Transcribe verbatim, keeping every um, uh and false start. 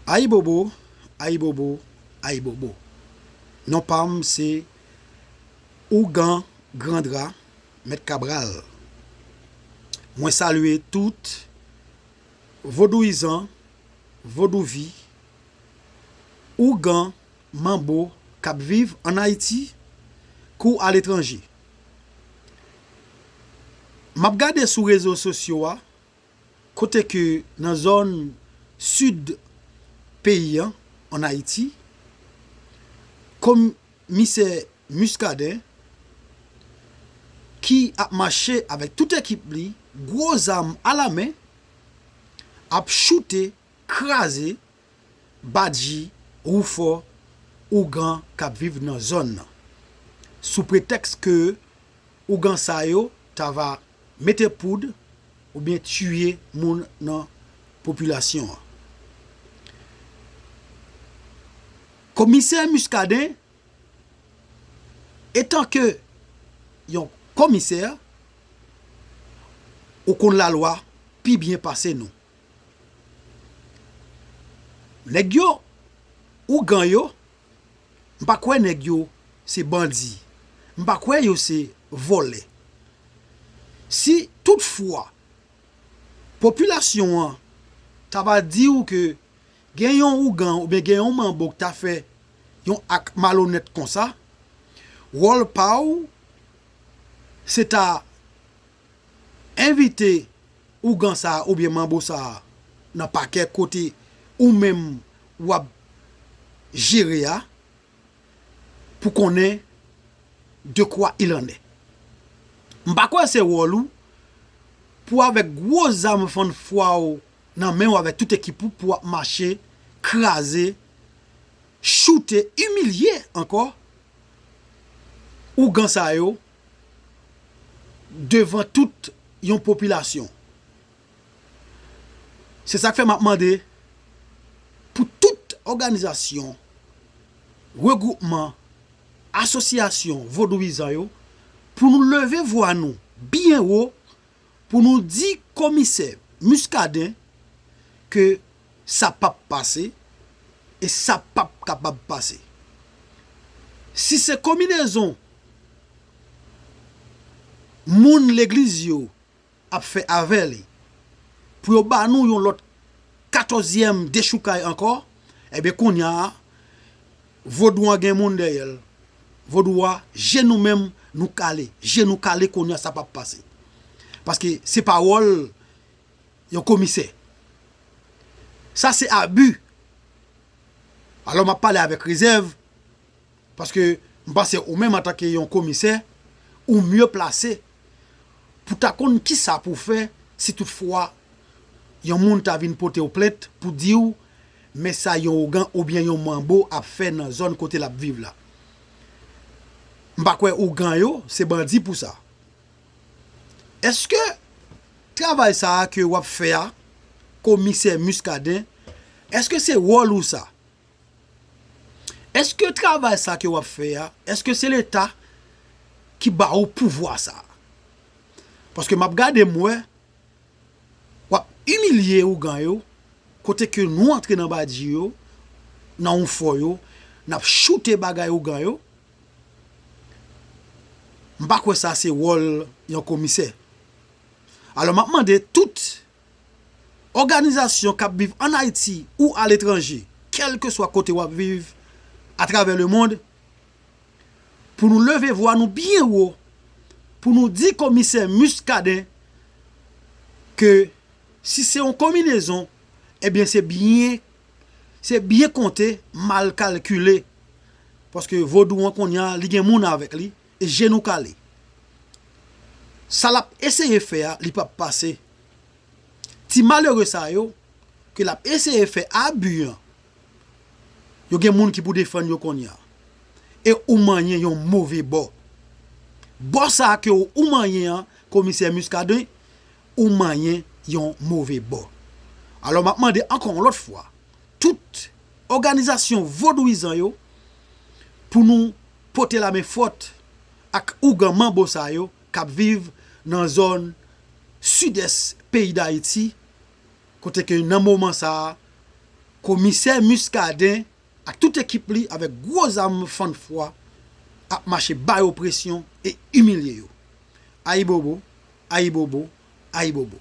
Ayibobo, ayibobo, ayibobo. Non pa m se Ougan Grandra, Mèt Kabral. Mwen salye tout vodouyizan, vodouvi, ougan, manbo k ap viv ann Ayiti kou aletranje. M ap gade sou rezo sosyo a, kote ke nan zòn sid peyi an, ann Ayiti, komisè Muscadin, ki ap mache avèk tout ekip li, gwo zam alamen, ap choute, kraze, badji, woufò, ougan k ap viv nan zòn nan. Sou pretèks ke ougan sa yo ta va mete poud oubyen tiye moun nan popilasyon an. Komisè Muscadin, etanke yon komisè, ou konn lalwa pi byen pase nou. Nèg yo, ougan yo, m pa kwè nèg yo se bandi. M pa kwè yo se vòlè. Si toutfwa popilasyon an ta va di w ke gen yon ougan oubyen gen yon manbo k ta fè yon ak malonèt konsa, wòl pa w se ta envite ougan sa a oubyen manbo sa a nan pakè kote ou menm w ap jere a pou konnen de quoi il en est. M pa kwè se wòl ou pou avèk gwo zam fann fwa w nan men w avèk tout ekip ou pou w ap mache, kraze, choute, imilye ankò ougan sa yo devan tout yon popilasyon. Se sa k fè m ap mande pou tout òganizasyon, regwoupman, asosyasyon vodouyizan yo, pou nou leve vwa nou byen wo, pou nou di komisè Muscadin ke sa p ap pase e sa p ap kapab pase. Si se konbinezon moun legliz yo ap fè avè li pou yo ba nou yon lòt katòzyèm dechoukay ankò, ebyen kounye a, vodou an gen moun dèyè l. Vodou a, je nou menm, nou kale. Je nou kale kounye a, sa p ap pase. Paske se pa wòl yon komisè. Sa se abi. Alò, m ap pale avèk rezèv, paske m panse ou menm antanke yon komisè, ou mye plase pou ta konn kisa pou fè si toutfwa yon moun ta vin pote w plent pou di w, men sa yon ougan oubyen yon manbo ap fè nan zòn kote l ap viv la. M pa kwè ougan yo se bandi pou sa. Èske travay sa a ke w ap fè a, komisè Muscadin, èske se wòl ou sa? Èske travay sa ke w ap fè a, èske se Leta ki ba ou pouvwa sa? Paske m ap gade m wè, w ap imilye ougan yo, kote ke nou antre nan badji yo, nan woufò yo, n ap choute bagay ougan yo. M pa kwè sa se wòl yon komisè. Alò, m ap mande tout òganizasyon k ap viv ann Ayiti ou aletranje, kèlkeswa kote w ap viv atravè lemonn, pou nou leve vwa nou byen wo, pou nou di komisè Muscadin ke si se yon konbinezon, ebyen se byen, se byen konte, mal kalkile. Paske vodou an kounye a, li gen moun avèk li, e je nou kale. Sa l ap eseye fè a, li p ap pase. Ti malere sa yo, ke l ap eseye fè abi an, yo gen moun ki pou defann yo kounye a. E ou manyen yon move bò. Bò sa a ke ou, ou manyen an, komisè Muscadin, ou manyen yon move bò. Alò, m ap mande ankò yon lòt fwa, tout òganizasyon vodouyizan yo, pou nou pote lamen fòt ak ougan manbo sa yo k ap viv nan zòn sidès peyi Dayiti, kote ke nan moman sa a, Komisè Muscadin ak tout ekip li avèk gwo zam fann fwa ap mache bay opresyon e imilye yo. Ayibobo, ayibobo, ayibobo.